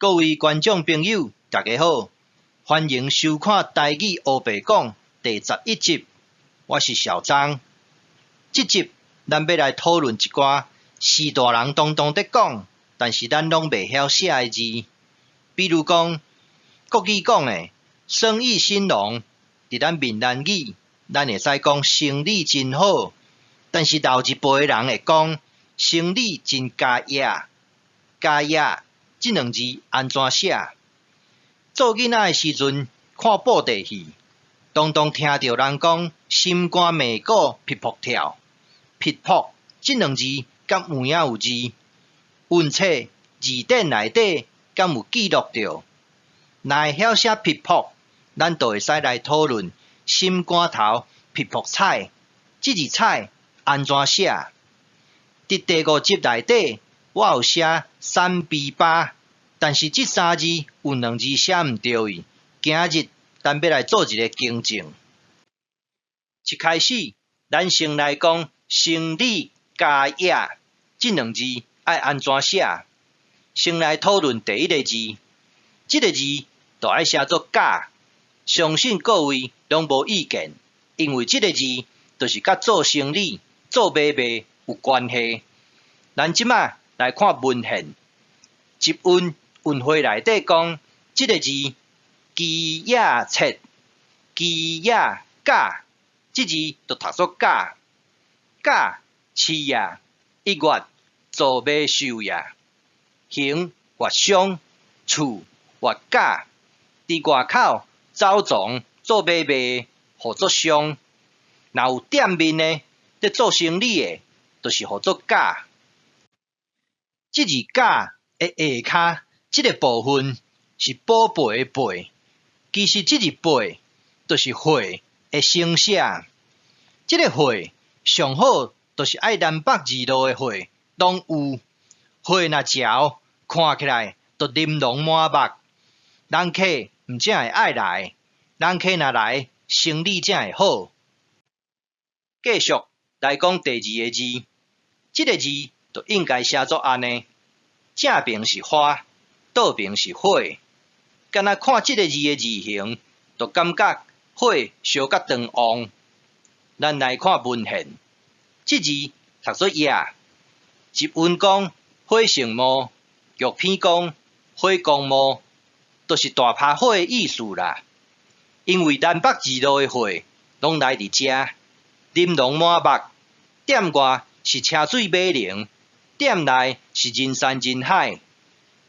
各位觀眾朋友，大家好，歡迎收看《台語烏白講》第11集，我是小張。這集咱欲來討論一寡序大人當當咧講，但是咱攏袂曉寫的字。比如講，國語講的生意興隆，佇咱閩南語，咱會使講生理真好，但是老一輩的人會講生理真交業，交業這兩字按怎寫？做囡仔的時陣看布袋戲，當當聽著人講心肝命骨噗噗跳，噗噗這兩字敢有影有字？問冊字典內底敢有記錄著？若會曉寫噗噗，咱就會使來討論心肝頭噗噗彩，這字彩按怎寫？佇第五集內底，我有寫三比八，但是這三字有兩字寫毋著去。今日咱欲來做一个更正。一開始，咱先來講生理加業這兩字愛按怎寫？先來討論第一个字，這个字就愛寫做甲，相信各位攏無意見，因為這个字就是佮做生理、做買賣有關係。咱這馬來看文獻，集韻韻彙內底講，這个字基也切，基也甲，這字就讀做甲，甲飼也，一月做馬獸也，行月商，厝月甲，佇外口走傱做買賣，號做商。若有店面的，咧做生理的，就是號做甲。這字甲的下跤這个部分是寶貝的貝，其實這字貝就是貨的省寫。這个貨上好就是愛南北二路的貨攏有，貨若棹，看起來就琳琅滿目，人客毋才會愛來，人客若來，生理才會好。繼續來講第二個字，這个字就應該寫做按呢，正爿是花，倒爿是火。敢若看這个字的字形，就感覺火燒甲長旺。咱來看文獻，這字讀做業，集韻講火性毛，玉篇講火光毛，就是大拍火的意思啦。因為南北二路的貨攏來佇遮，琳琅滿目，店外是車水馬龍，店內是人山人海，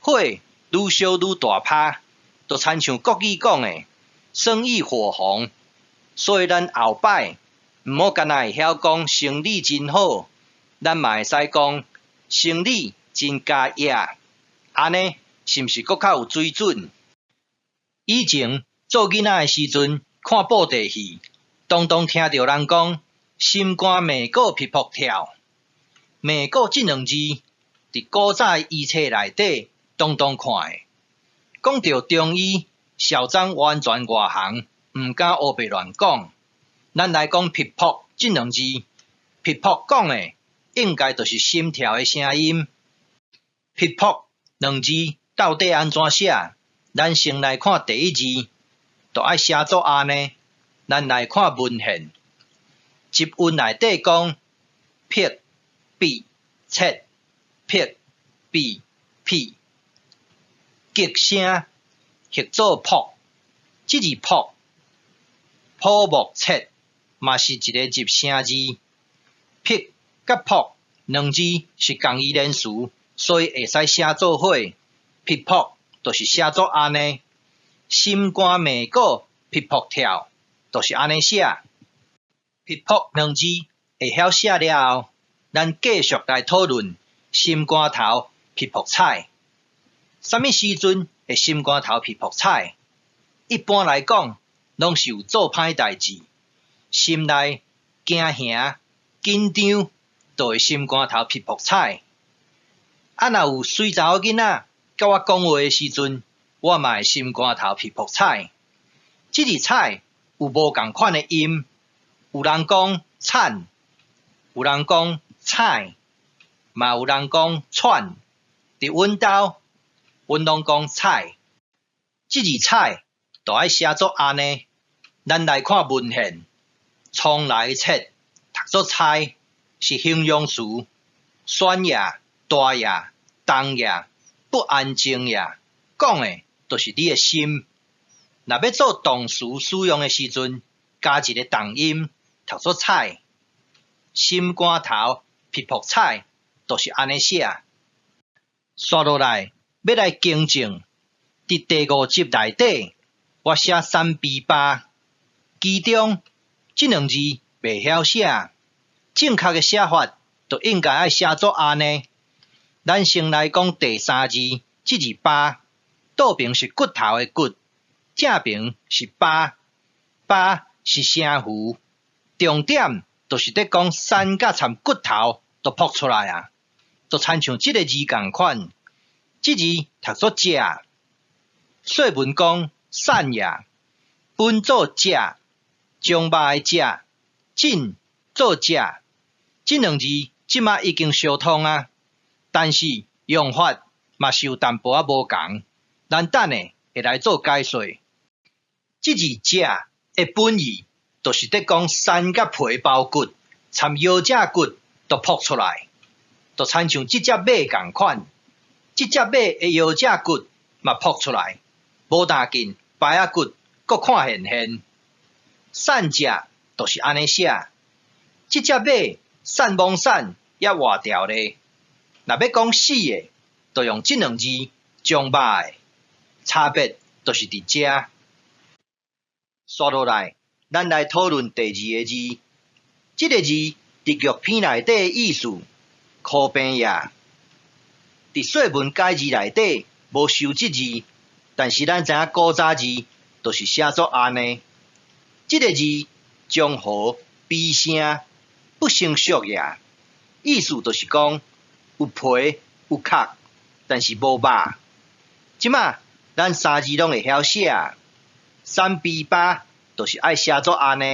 火愈燒愈大拍，就親像國語講的生意火紅。所以咱後擺毋好干焦會曉講生理真好，咱嘛會使講生理真交業，按呢是毋是閣較有水準？以前做囡仔的時陣看布袋戲，當當聽著人講心肝命骨噗噗跳，命骨這兩字佇古早的醫冊內底當當看的。講著中醫，小張完全外行，毋敢烏白亂講。咱來講噗噗這兩字，噗噗講的應該就是心跳的聲音。噗噗兩字到底按怎寫？咱先來看第一字，就愛寫做按呢。咱來看文獻，集韻內底講，噗、比、切、噗、比、屁，激聲譯做噗，這字噗，泡沫切嘛是一个入聲字。噗佮噗兩字是仝義連詞，所以會使寫做伙。噗噗就是寫做按呢，心肝命骨噗噗跳，就是按呢寫。噗噗兩字會曉寫了後，咱繼續來討論心肝頭噗噗彩。啥物時陣會心肝頭噗噗彩？一般來講，攏是有做歹代誌，心內驚嚇、緊張，就會心肝頭噗噗彩。啊，若有媠查某囡仔佮我講話的時陣，我嘛會心肝頭噗噗彩。這字彩有無仝款的音，有人講慘，有人講彩，嘛有人講喘。佇阮兜，阮攏講彩。這字彩就愛寫做按呢。咱來看文獻，倉來切讀做猜，是形容詞，酸也、大也、重也、不安靜也，講的就是你的心。若欲做動詞使用的時陣，加一个重音，讀做彩。心肝頭皮薄彩，就是按呢寫。紲落來，欲來更正，佇第五集內底，我寫三比八，其中這兩字袂曉寫，正確的寫法就應該愛寫做按呢。咱先來講第三字，這字巴，倒爿是骨頭的骨，正爿是巴，巴是聲符，重點就是佇講瘦甲參骨頭都曝出來啊，就親像這个字仝款，這字讀做食。說文講瘦也，本做食，將肉的食，進做食，這兩字這馬已經相通啊，但是用法嘛是有淡薄仔無仝，咱等下會來做解說。這字食的本意，就是佇講瘦甲皮包骨，參腰脊骨都曝出來，就親像這隻馬仝款，這隻馬的腰脊骨嘛曝出來，無打緊，排仔骨閣看現現。瘦食就是按呢寫，這隻馬瘦罔瘦也活著咧。若欲講死的，就用這兩字將肉的，差別就是佇遮。紲落來，咱來討論第二个字。這个字佇玉篇內底的意思，苦病也。佇說文解字內底無收這字，但是咱知影古早字就是寫做按呢。這个字中和悲聲，不成熟也。意思就是講有皮有殼，但是無肉。這馬咱三字攏會曉寫，三比八就是愛寫做按呢。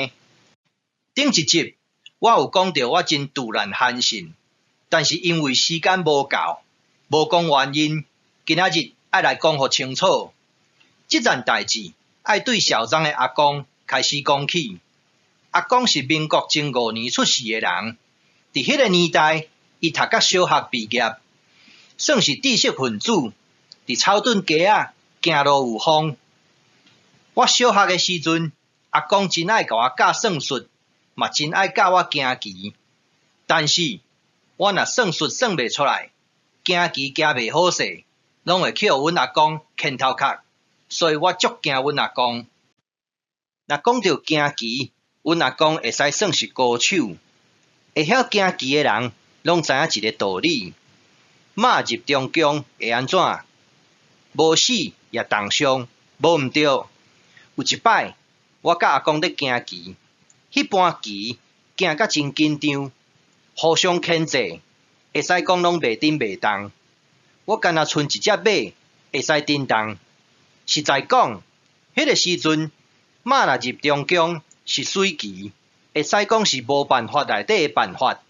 頂一集我有講著我真杜爛韓信，但是因為時間無夠，無講原因，今仔日愛來講予清楚。這件代誌愛對小張的阿公開始講起。阿公是民國前五年出世的人，佇彼个年代，伊讀甲小學畢業，算是知識分子，佇草屯街仔行路有風。我小學的時陣，阿公真愛共我教算術，嘛真愛教我行棋。但是，我若算術算袂出來，行棋行袂好勢，攏會去予阮阿公牽頭殼，所以我足驚阮阿公。若講著行棋，阮阿公會使算是高手。會曉行棋的人，攏知影一个道理：馬入中宮會按怎？無死也重傷，無毋對。有一擺，我佮阿公咧行棋，彼盤棋行甲真緊張，互相牽制，會使講攏袂振袂動。我干焦賰一隻馬會使振動。實在講，彼个時陣馬若入中宮是水棋，會使講是無辦法內底的辦法。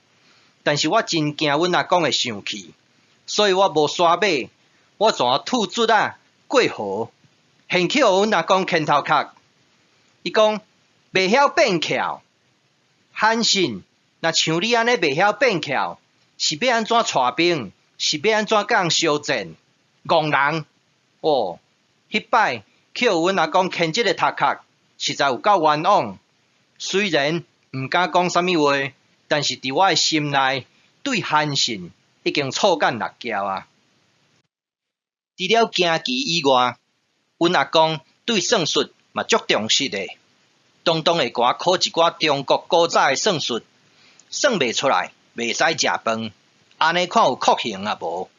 但是我真驚阮阿公會生氣，所以我無徙馬，我怎吐卒仔過河，現去予阮阿公牽頭殼。伊講袂曉變巧，韓信若像你按呢袂曉變巧，是欲按怎帶兵？是欲按怎佮人相戰？戇人！哦，彼擺去予阮阿公牽這个頭殼，實在有夠冤枉。雖然毋敢講啥物話，但是佇我的心內，對韓信已經錯眼六交啊！除了行棋以外，阮阿公對算術嘛足重視的，當當會共我考一寡中國古早的算術，算袂出來，袂使食飯，按呢看有確行啊無？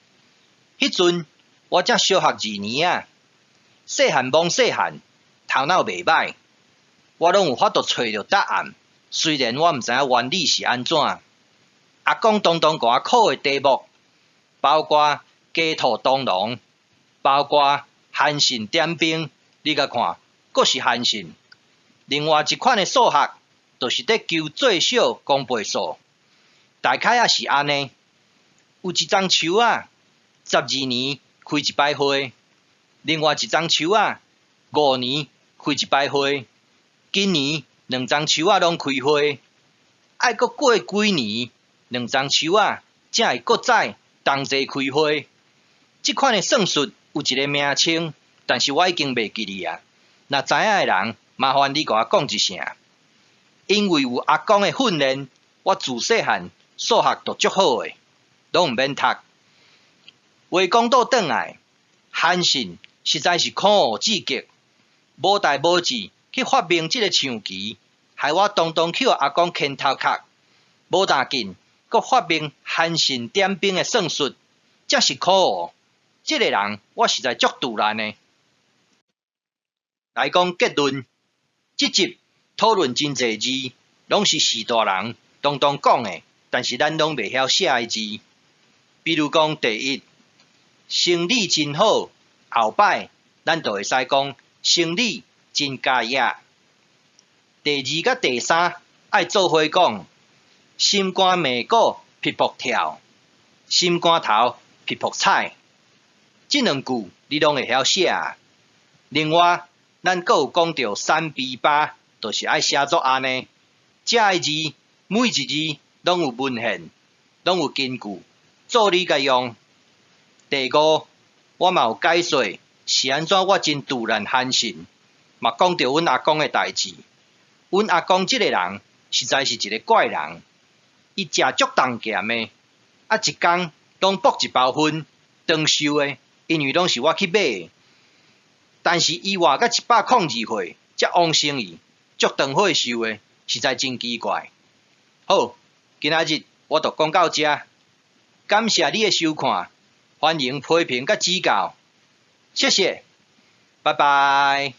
彼陣我才小學二年仔，細漢罔細漢，頭腦袂䆀，我攏有法度揣著答案。雖然我毋知影原理是按怎。阿公當當共我考的題目，包括雞兔同籠，包括韓信點兵，你共看，閣是韓信。另外一款的數學，就是佇求最小公倍數，大概也是按呢。有一欉樹仔，12年開一擺花，另外一欉樹仔5年開一擺花，今年兩欉樹仔攏開花，愛閣過幾年，兩欉樹仔才會閣再同齊開花。這款的算術有一个名稱，但是我已經袂記得啊。若知影的人，麻煩你共我講一聲。因為有阿公的訓練，我自細漢數學就足好的，攏毋免讀。話講倒轉來，韓信實在是可惡至極，無代無誌去發明這个象棋，害我當當去予阿公牽頭殼。無打緊，閣發明韓信點兵的算術，真是可惡。這个人我實在足賭爛的。來講結論，這集討論真濟字，攏是序大人當當講的，但是咱攏袂曉寫的字。比如講，第一，生理真好，後擺咱就會使講生理真佳也。第二佮第三愛做伙講，心肝命骨噗噗跳，心肝頭噗噗踩，這兩句你攏會曉寫。另外，咱閣有講著三比八，就是愛寫做按呢。這个字每一字攏有文獻，攏有根據，做你共用。第五，我嘛有解說是按怎我真賭爛韓信，嘛講著阮阿公的代誌。阮阿公這个人實在是一个怪人，伊食足重鹹的，啊一工攏爆一包薰，長壽的，因為攏是我去買的。但是伊活到102歲，才往生去，足長歲壽的，實在真奇怪。好，今仔日我就講到這，感謝你的收看，歡迎批評佮指教，謝謝，拜拜。